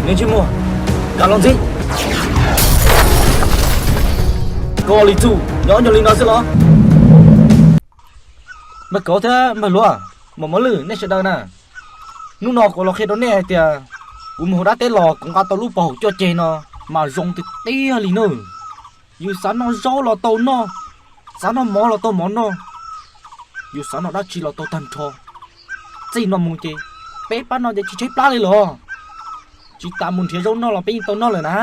Ntsej muag, nkag los ntxiv. Koj Lis Txuj, nyob nyuag li no xwb los? Npawg Kauv thiab npawg Luav, Mos Mos Lwj, nej sawv daws na, hnub no kuv los qhia rau nej hais tias kuv mus hauv dab teb los kuv nqa tau lub pov haum cuaj ceg no mas zoo tiag tiag li nawb. Yus xav noj zaub los tau noj, xav noj mov los tau mov noj, yus xav noj dab tsi los tau tag nrho. Txij no mus ces peb pab no ces tsis tshaib plab li los. Tsis tas mus nrhiav zaub noj los peb yeej tau noj lawm na.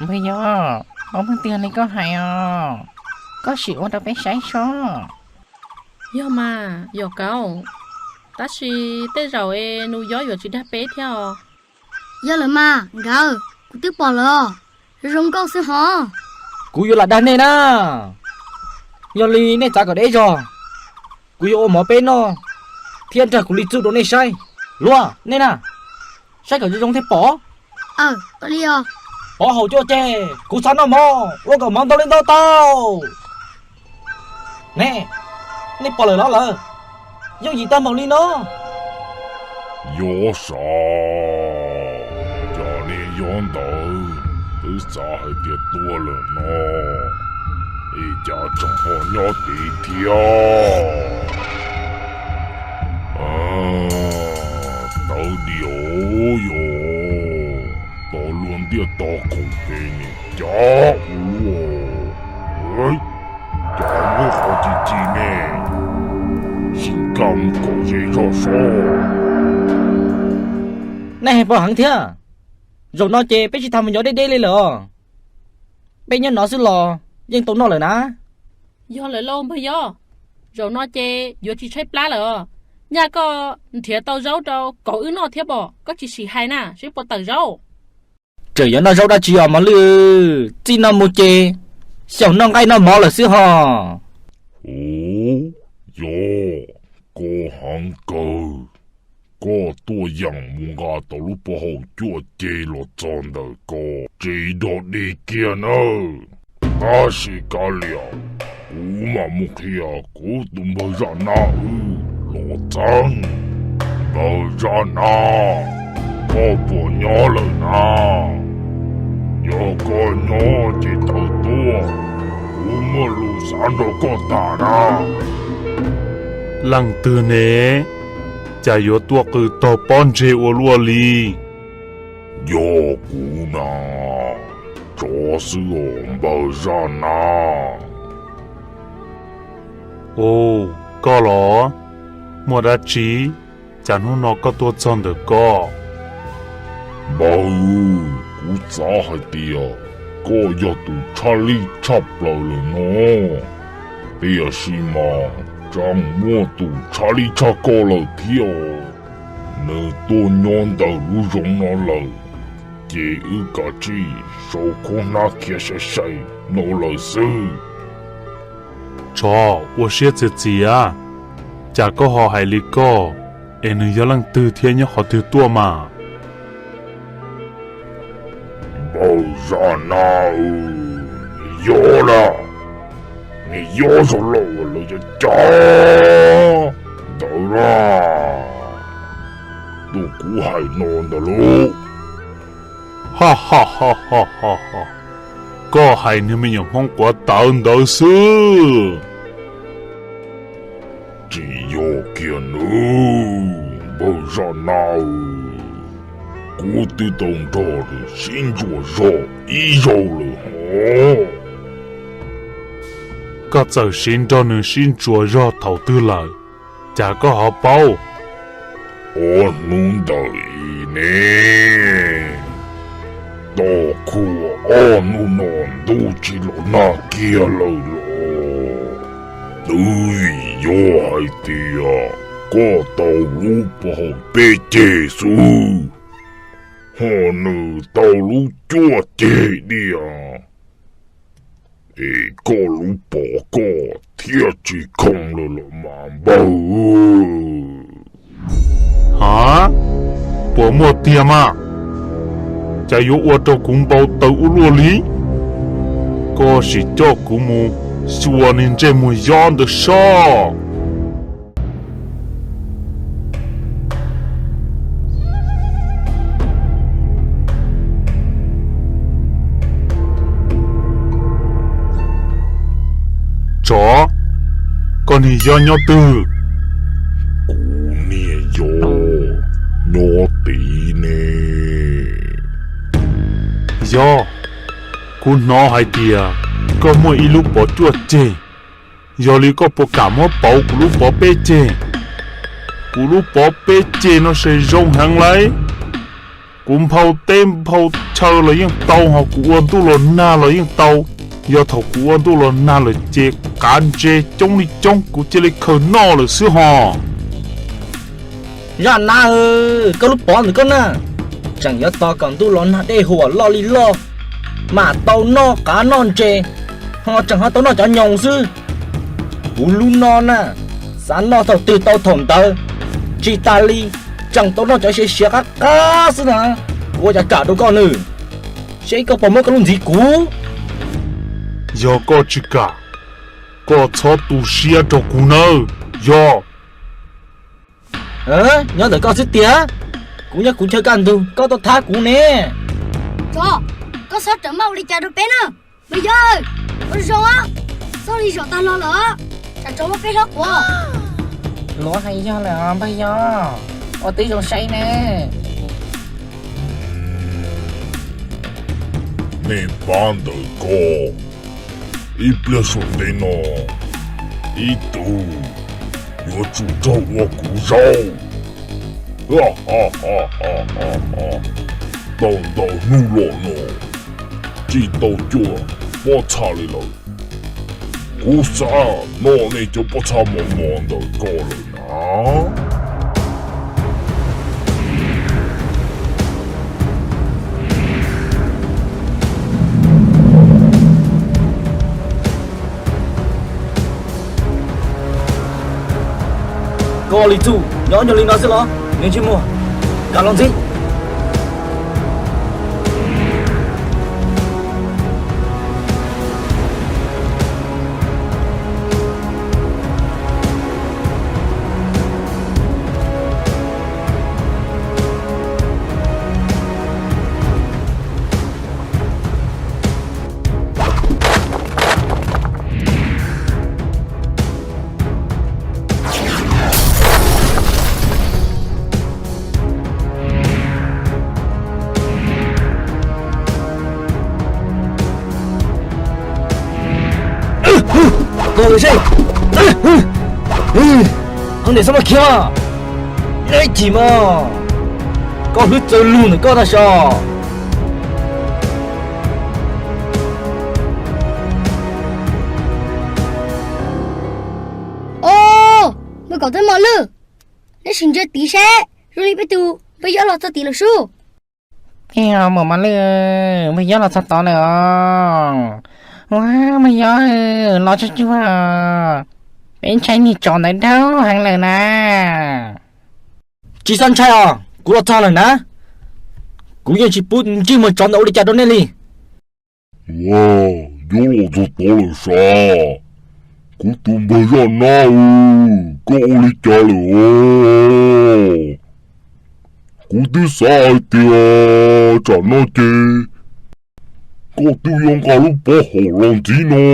Npawg Yob, ua pheej tiag li koj hais os, koj sim ua rau peb saib seb. Yog mas Yos Kauv, tab sis tej zaum es nus Yob yuav tsis dag peb thiab os. Yog lawm mas nkawd, kuv twb pom lawm os, zoo nkauj xwb hos. Kuv yuav lam dag nej na. Yog li nej txav kom deb zog, kuv yuav ua mov peb noj thiab nrog kuv Lis Txuj rau nej saib. Luav, nej na, saib kom zoo zoo thiaj pom. Pov haum cuaj ceg, kuv xav noj mov, ua kom mov ntau li ntau tau. Ne, nej pom lawm los lawm? Yooj yim tag npaum li no. Yob sav, cas niag Yob ntawd twb xav hais tias tuag lawm no, es cas tseem ho nyob tid thiab? Tawv diam yog tos luag ntiaj teb khoom pem ne, cas ua luaj, cas muaj qhov ci ci ne, sim nkag mus kom ze zog seb. Nej hais pom heev thiab, zaum no ces peb tsis tas mus nyob deb deb li lawm os. Peb nyob no xwb los yeej tau noj lawm na. Yog lawm lauj npawg Yob, zaum no ces yuav tsis tshaib plab lawm os. Nyaj koj nrhiav tau zaub rau kauv wb noj thiab pom, koj tsis sim hais na seb puas tawm zaub. Tseem yuav noj zaub dab tsi os Mos Lwj, txij no mus ces xyaum noj nqaij noj mov lawm xwb hos. Ub, yog koj heev kawg, koj tuaj yeem mus nqa tau lub pov haum cuaj ceg los txog ntawm ko, tsev nrog dig kiag nawb. Tab sis kav liam, kuv mam mus qhia kuv tus npawg Zaj Nab wb los txeeb. Npawg Zaj Nab, koj puas nyob lawm na? Yog koj nyob ces tawm tuaj, kuv muaj lus xav nrog koj tham na. Leej twg ne? Cas yuav tuaj qw tog pob ntseg ua luaj li? Yog kuv na, tsov xwb os npawg Zaj Nab. Ub, koj los? Muaj dab tsi, cas hnub no koj tuaj txog ntawm ko? Npawg, kuv xav hais tias koj yog tus tshaj lij tshaj plaws lawm no, tiam sis mas tseem muaj tus tshaj lij tshaj koj lawm thiab. Nws tuaj nyob ntawm lub zoov no lawm, ces wb kav tsij sau khub hnab khiav sai sai no lawm xwb. Tsov, ua siab txias txias, cas koj ho hais li koj, es nws yog leej twg thiab nyob qhov twg tuaj mas? Npawg Zaj Nab, nws yog na, nws yog zog laus lawv cov cav ntawd na, tus kuv hais no ntag lauj. Ha ha ha ha ha, koj hais niag me nyuam Hmoob quav tawv ntawd xwb. Tsis yog kiag nws, npawg Zaj Nab, kuv twb tau nrog nws sib ntsuas zog ib zaug lawm hos. Koj txawm siv nrog nws sib ntsuas zog thaum twg lawm, cas koj ho paub? Ob hnub ntawm i ne, toj khuam ob hnub no ntuj tsis los nag kiag lawm los, twb vim yog hais tias koj tau lub pov haum peb ceg xwb, ho nws tau lub cuaj ceg diam, es koj lub pov koj thiaj tsis khoom lawm los mas npawg. Ha, puas muaj tiag mas? Cas yuav ua rau kuv npau taws ua luaj li? Koj sim coj kuv mus xyuas niag ntsej muag Yob ntawd soj. Pov, koj niag yog nyob twg? Kuv niag yog nyob tid ne. Yog, kuv hnov hais tias koj muaj ib lub pov cuaj ceg, yog li koj puas kam muab pauv kuv lub pov peb ceg? Kuv lub pov peb ceg no se zoo heev lauj. Kuv nphau teb nphau chaw los yeej tau, ho kuv ua ntuj los nag los yeej tau. Yog thaum kuv ua ntuj los nag lawm ces qav ntses coob li coob kuv cia li khaws noj lawm xwb hos. Zaj na, koj lub pov ntawm koj na, tseem yuav tos kom ntuj los nag dej huam loj li loj mam tau noj qav noj ntses, ho tseem ho tau noj cov nyoos xwb. Kuv lub no na, xav noj thaum twg tau thaum ntawd, tsis tas li tseem tau noj cov siav siav qab qab xwb na. Kuv ua cas kam rau koj nws, seb koj puas muab koj lub ntxiv kuv. Yog koj tsis kam, koj txhob tu siab rau kuv nawb. Yog, nyob ntawm koj xwb tiag. Kuv nyob kuv chaw kaj ntug, koj tuaj thab kuv ne. Tsov, koj txhob rawm maj ua li cas rau peb na. Npawg Yob, ua zoo, txhob li zaum tag los lawm, tsam tsov muab peb hlob quav. Luag hais yog lawm os npawg Yob, ua tib zoo saib ne. Nej pab ntawm ko, ib pliag saum ntej no, ib tug yuav tsum raug ua kuv zaub. Tau ntau hnub los no tsis tau cuag pob txha li lawm. Kuv xav noj nej cov pob txha mos mos ntawm ko lawm na. Koj li txuj nyob nyuag li no xwb los? Nws ntsej muag, kam los ntxiv. Koj ua seb, hab nim xab maj khiav, neb cim mog, koj hlwb txawv lug ntawm koj tag so. Os, npawg Kaum Txawj Mos Lwj, neb sim ntsia tid seb, zoo li peb tus npawg Yob los txog tid lawm sub. Mus Mos Lwj, npawg Yob los txog tod lawm os. Ua, npawg Yob, los tsuag tsuag, peb ntshai niag tsov ntawd dhau heev lawm na. Tsis txhob ntshai os, kuv los txog lawm na. Kuv yeej tsis pub ntsej muag tsov ntawd ua li cas rau nej li. Ua, Yob los txog tod lawm sav, kuv tus npawg Zaj Nab, koj ua li cas lawm os? Kuv twb xav hais tias tsam no ces koj twb yuav nqa lub pov haum los ntxiv no,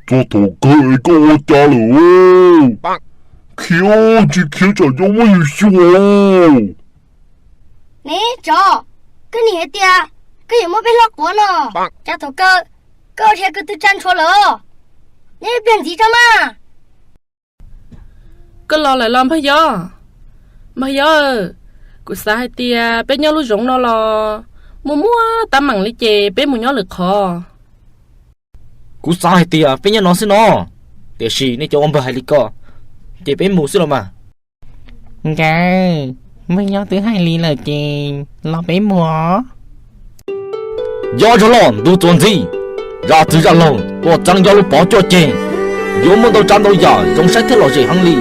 txog thaum kawg es koj ua cas lawm os? Khiav tsis khiav tsam yuav muab yus xyuas. Ne tsov, koj nim hais tias koj yuav muab peb hlob quav no, cas thaum kawg koj dhia ko tw tsa ntshua lawm, neb ib pliag ntxiv tso mas. Koj los lawm los npawg Yob? Npawg Yob, kuv xav hais tias peb nyob lub zoov no los muaj muaj tab meem li ces peb mus nyob lwm qhov. Kuv xav hais tias peb nyob no xwb no, tiam sis nej cov ua npawg hais li ko, ces peb mus xwb los mas. Nkawd, npawg Yob twb hais li lawm ces los peb mus. Yob Zaj Loj ntu txuas ntxiv, zaj txwg zaj laug tuaj txeeb Yob lub pov cuaj ceg, yuav muaj ntau tsav ntau yam zoo saib thiab lom zem heev li.